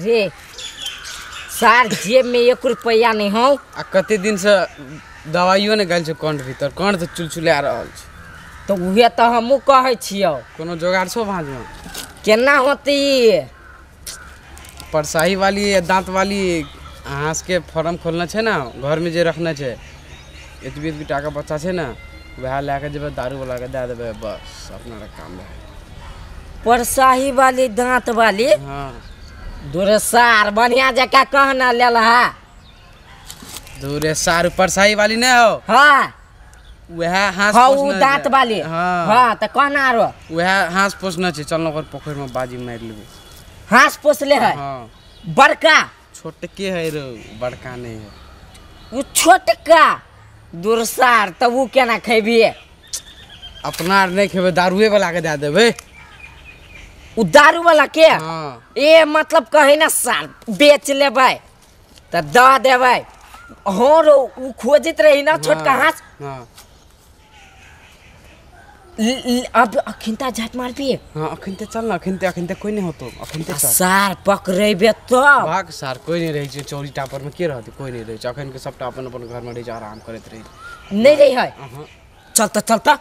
रे सार जेब में 1 रुपया नहीं हो। आ कते दिन से दवाइयो ने गेल छै कंठ भीतर, कंठ तऽ चुलचुला रहल छै। तो उहे तऽ हमहूँ कहै छियौ। कोनो जोगाड़ छौ भाँज में? केना होती? परसाही वाली या दांत वाली हाँस के फार्म खोलना छै ना, घर में जे रखना छै, एतबी एतबी टाका बच्चा छै ना, वएह लए के जेबै दारू वाला के दए देबै, बस अपना काम भए। परसाही वाली दांत वाली? हाँ। दूरे सार बढ़िया जकाँ कहना लेल है। दूरे सार परसाही वाली नहीं हो? हाँ वह हाँस। हाँ वो दांत वाली। हाँ हाँ तो कहना आरो वह हाँस पोसना छै, चल ओकर पोखरि में बाजी मारि लेबै। हाँस पोसले है? हाँ। बड़का? छोटके है रो, बड़का नहीं है। वो छोटका दूरसार तब वो केना खेबिए? अपना आर नहीं खेबै, दारुए वाला के दए देबै। उ दारू वाला के? हाँ। ए मतलब कहे ना सार बेच लेबै तऽ दऽ देबै। हाँ रो उ खोजैत रही ना छोटका हाँस। हाँ। अब अखिनता झाट मारबी? हाँ अखिनते चल ना, अखिनते अखिनते कोई नहीं होतो, अखिनते चल। सार पकड़ेबे तो भाग सार, कोई नहीं रहै छै चौरी टापर में, के रहतै? कोई नहीं रहै छै अखन के, सबटा अपन अपन घर में रहै छै, आराम करैत रहै छै। नहीं रहै है? चलता चलता।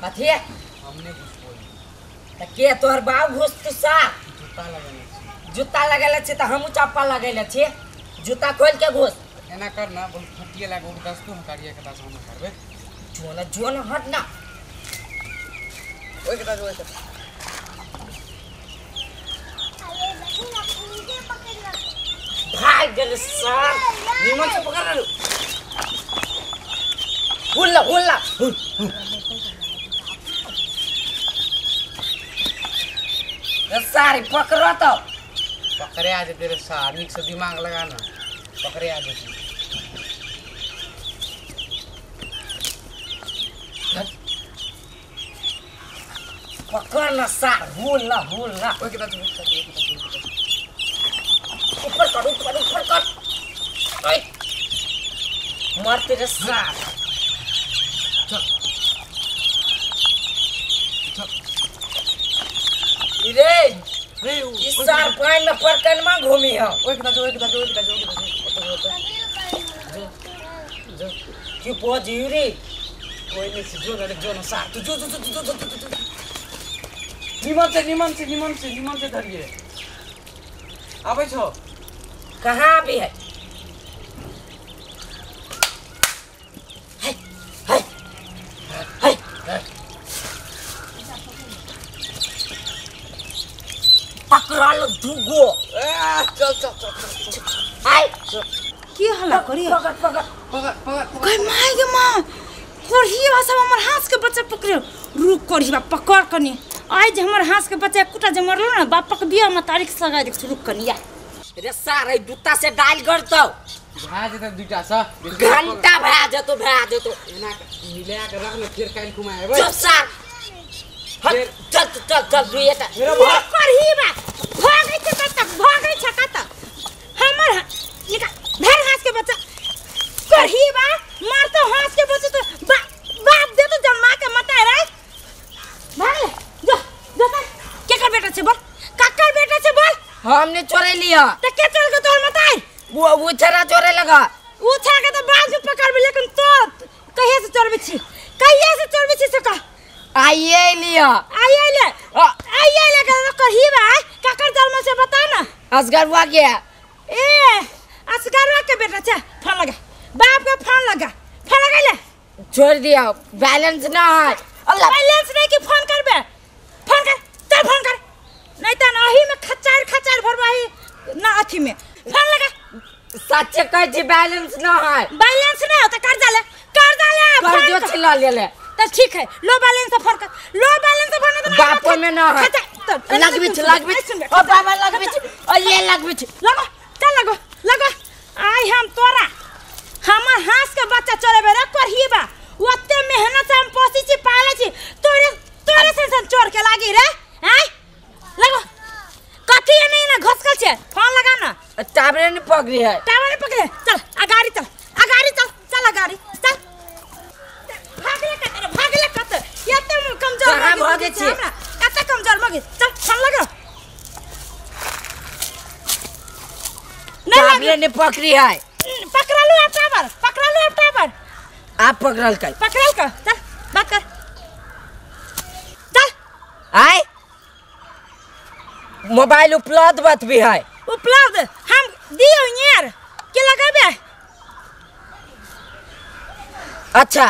कथी? हमने घुस बोली। त के तोहर बाप घुस तू सार? जूता लगेने छी। जूता लगेले छी त हमहूँ चप्पल लगेले छी। जूता खोल के घुस। एना कर ना, बहुत फटिए लागे उठ दस तू हकारिया के दास हम करबे। जो ना जो ना हट ना। ओइ के दास ओइ के। अरे देखी ना उनके पकड़ लक। भाग गेल सार। निमन से पकड़ लो। हुल्ला हुल्ला। सारी पकड़ो तो। पकड़े आ जेते रे सार, नीक से दिमाग लगा ना, पकड़े आ जेते। पकड़ ना सार, हुल्ला हुल्ला। ओइ के दास ऊपर कर ऊपर ऊपर कर। ओए मरते रे सार। चल चल रे इस सार पानी में परकन में घूमी हो। ओइ के दास ओइ के दास ओइ के दास ओइ के दास। जो जो क्यों पहुंच रे? कोई नहीं जो ना जो ना सार, तू जो जो जो जो जो जो निमन से निमन से निमन से निमन से धरिए। आबै छो? कहाँ भी है? है है है पकड़ा लो दूगो। चल चल चल चल। आय की हल्ला करी? पकड़ पकड़ पकड़ पकड़। कहि my गे माँ, कोढ़ी सब हमर हाँस के बच्चा पकड़े। रुक कोढ़ी बा पकड़ कनी। आइ जे हमर हाँस के बच्चा कुटा जे मरलो ना, बापक बियाह में तारीख लगा दे। रुक कनी या रे सार ए जूता से डाल कर तो भा जेतै दुईटा सा घंटा भा जेतो भा जेतो। एना मिला के रख न, फेर काल्हि खुमा एबै। चल सार हट, चल चल चल दुईटा। कोढ़ी बा भागै छै कत, भागै छै कत हमर निका धर हाँस के बच्चा। कोढ़ी बा मारतो हाँस के बच्चा तो बाप दे तो जन्मा के मताय रे। भाग ले जो जो केकर बेटा छै बोल, ककर बेटा छै बोल? हमने चोरे लिया। त के चोर के तोर मताय? वो छरा चोरे लगा। उ छरा के तो बाल से पकड़बे, लेकिन तो कहिया से चोरबे छी, कहिया से चोरबे छी से कह। आइए लिया, आइए ले, आइए ले के कही बा ककर जन्म से बता ना। असगरवा के। ए असगरवा के बेटा छै, फोन लगा बाप के, फोन लगा, फोन लगा ले। छोड़ दिया, बैलेंस ना है। अल्लाह बैलेंस नहीं कि फोन करबे? फोन कर, चल फोन कर, नहीं त नहीं में खचार खचार भरवाही ना अथी में। फोन लगा। सच्चे कहै छी बैलेंस ना है। बैलेंस नहीं हो त कर्जा ले, कर्जा ले, कर्जो छिला ले ले। त ठीक है, लो बैलेंस से फोन कर, लो बैलेंस से फोन तो बापो में ना है। लगबी छ लगबी ओ बाबा लगबी छ ओ ये लगबी छ। लगो चल लगो लगो। आई हम तोरा हमर हाँस के बच्चा चोरेबे रे कोढ़ी बा, ओते मेहनत से हम पोसी छी पाले छी, तोरे तोरे से चोर के लागी रे। आय लगो कथी नहीं ना घसकल छे, फोन लगा ना। टावरे ने पकड़ी है, टावरे पकड़े। चल अगाड़ी चल, अगाड़ी चल, चल अगाड़ी चल। भाग ले। हां भागे छी एते कमजोर मगे चल फोन लगा नहीं ने पकड़ी है पकड़ा लो आप टावर पकड़ा लो आप टावर आप पकड़ल का पकड़ल का चल बात कर चल आय मोबाइल उपलब्ध बात भी है उपलब्ध हम दियो यार के लगाबे अच्छा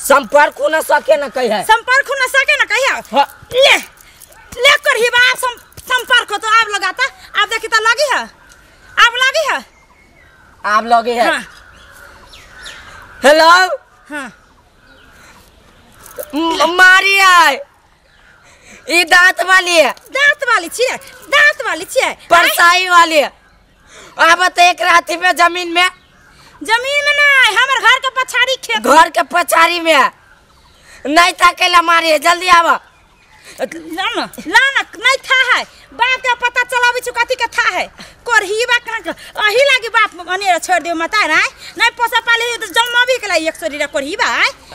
संपर्क हो ना सके ना कही है संपर्क हो ना सके ना कही है हाँ। ले ले कर ही बाप संपर्क हो तो आप लगाता आप देखी तो लगी है आप लगी है आप लगी है हाँ। हेलो हाँ मारी है ई दांत वाली है दांत वाली छिए दांत वाली छिए परसाई वाली है अब तो एक रात में जमीन में नहीं हमर घर के पछाड़ी खेत घर के पछाड़ी में नहीं था केला मारी है जल्दी आवा ला ना नहीं था है बाप के पता चलाबै छु कथी के था है करही बा कहाँ के अही लागी बाप अनेरा छोड़ दियो मत आय नहीं पोसा पाले तो जन्माबी के लाई एक सौ रे करही बा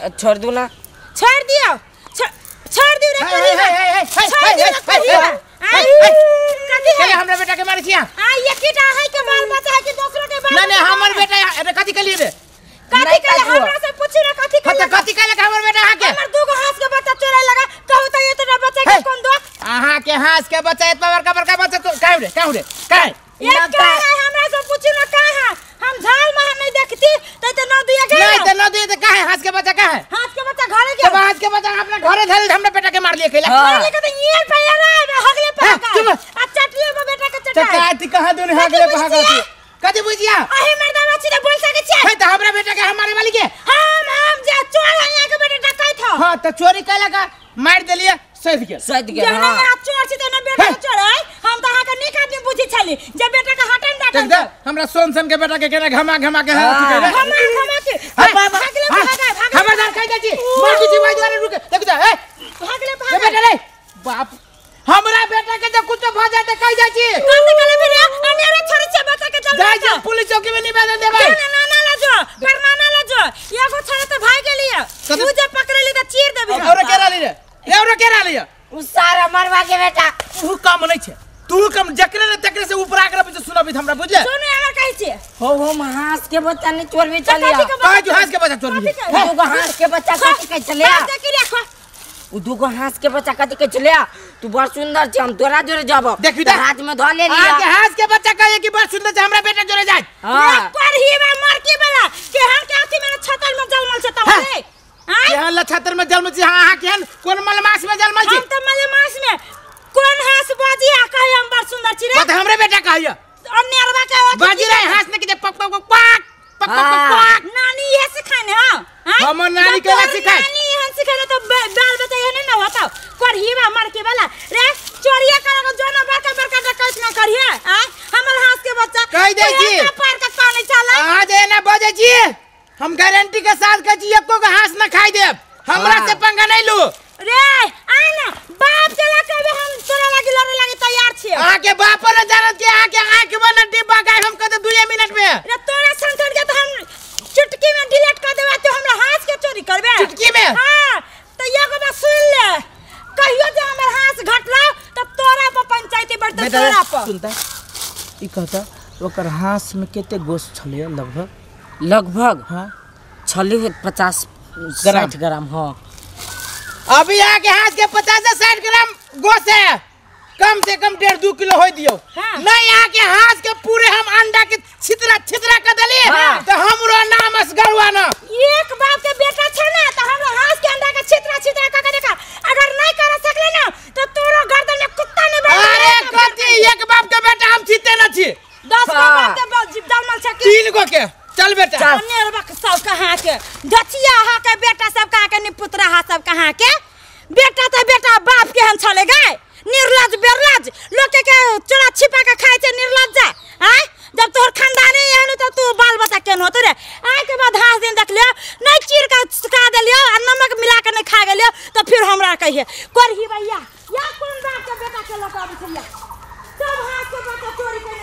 छोड़ दू ना छोड़ दियो छोड़ दियो रे करही बा छोड़ दियो रे करही बा कथी है हमरा बेटा के मारै छिया आ एकीटा है के बाल बच्चा है कि दोसरो के बाल नहीं नहीं हमर बेटा अरे कथी के लिए रे कथी के लिए हमरा से पूछी ना कथी के लिए कथी के लिए हमर बेटा अहाँ के हमर दूगो हाथ के बच्चा चोराय लगा कहू त ये तो बच्चा के कोन दोख अहाँ के हाथ के बच्चा इतना बड़का बड़का बच्चा तो काहे रे काहे रे काहे ये का है हमरा से पूछी ना का है हम झाल में नहीं देखती त त न दिया गए नहीं त न दिए त काहे हाथ के बच्चा काहे हाथ के बच्चा घरे के तो हाथ के बच्चा अपना घरे धरे हमरा बेटा के मार लिए केला मार लिए के त ये पे रे हगले पे आ चटलियो में बेटा के चटाई त काती कहां दुन हगले पे हगलती कथी बुझिया अहे मर्दा बच्ची ने बोल सके छी है त हमरा बेटा के हमारे वाली के हम जे चोर है यहाँ के बेटा डकैत हो हां त चोरी कैला का मार देलिए सद गेल सद गेल हां ना चोर छी त ना बेटा के चोर है हम त अहाँ के नीक आदमी बुझी छली जे बेटा के हटन डाटन हमरा सोन सन के बेटा के केना घमा घमा के अथी करे घमा घमा के भागले भाग खबरदार कह दे छी मार की जीवाई द्वारे रुके देख जा ए भागले भाग बेटा रे बाप हमरा बेटा के जब कुछ भ जाए त कह जाय छी कथी कहले फिर अनेरे छोड़ी छे बच्चा के चल जाय छी पुलिस चौकी में निवेदन देबै ना ना ना ला जो परनाना ला जो एगो छोड़े त भाग गेलिए तू जे पकड़ली त चीर देबी और के रहली रे और के रहली उ सारा मरवा के बेटा तू कम नहीं छे तू कम जकरे ने तकरे से ऊपर आकर पीछे सुनाबी हमरा बुझले सुन हमर कहै छी हो हो हांस के बच्चा ने चोर भी चलिया कह जो हांस के बच्चा चोर भी दूगो हांस के बच्चा कथी के चलिया उ दूगो हांस के बच्चा कथी के चलिया तू बड़ सुंदर छ हम तोरा जोरे जाब देखी त हाथ में धो ले लिया के हांस के बच्चा कहे कि बड़ सुंदर छ हमरा बेटा जोरे जाए हां पर ही बा मर के वाला केहन के अथी में छतर में जलमल छ त रे केहन लछतर में जलमल छी हां हां केहन कोन मलमास में जलमल छी हम त मलमास में कोन हांस बाजी आ कहे हम बड़ सुंदर छी रे बात हमरे बेटा कहैया अन्यरवा के बाजी रे हांस ने के पक पक पक पक पक पक नानी ये सिखाने हां हमर नानी के सिखाए नानी हम सिखाने तो बाल बच्चा ये ना होता करहीबा मर के वाला रे चोरिया करे जो ना बड़का बड़का डकैत ना करिए आ हमर हांस के बच्चा कह दे छी पार के पानी चला आ जे ना बजे छी हम गारंटी के साथ कह छी एको के हांस ना खाई देब हमरा से पंगा नहीं लू रे आ ना बाप चला के हम तोरा लागी लड़े लागी तैयार छिए अहाँ के बाप न जानत के अहाँ के आंख में न डिब्बा गाय हम कह दे 2 मिनट में रे तोरा संकट के तो हम चुटकी में डिलीट कर देबे तो हमरा हाथ के चोरी करबे चुटकी में हां त एगो बात सुन ले कहियो जे हमर हाथ घटला त तोरा पर पंचायती बढ़त तोरा पर सुनता ई कहता ओकर हाथ में कते गोश्त छले लगभग लगभग हां छले 50 60 ग्राम हां अभी यहाँ के हाथ के 50 से 60 ग्राम गोश्त है कम से कम 1.5-2 किलो हो दियो। हाँ। नहीं यहाँ के हाथ के पूरे हम अंडा के छितरा छितरा कर दिलिए। हाँ। तो हमरो नाम असगरवा ना एक बाप के बेटा छे ना तो हमरो हाथ के अंडा के छितरा छितरा कर के देखा अगर नहीं कर सकले ना तो तोरो गर्दन में कुत्ता नहीं बैठ। अरे कथी एक बाप के बेटा हम छिते ना छी 10 गो बाप के बाप जीव डालमल छे की 3 गो के चल बेटा अनेरवा के सब कहाँ के दचिया हा के बेटा सब कहाँ के निपुत्रा हा सब कहाँ के बेटा त बेटा बाप के हम छले गए निर्लज बेरलज लोग के चोरा छिपा के खाए छे निर्लज जा आय जब तोहर खानदानी एहन त तू बाल बच्चा केन होत रे आय के बाद हाथ दिन देख लियो नहीं चीर के खा देलियो आ नमक मिला के नहीं खा गेलियो तो फिर हमरा कहिए करही भैया या कोन बाप के बेटा के लक आबै छलिया सब हाथ के बच्चा चोरी के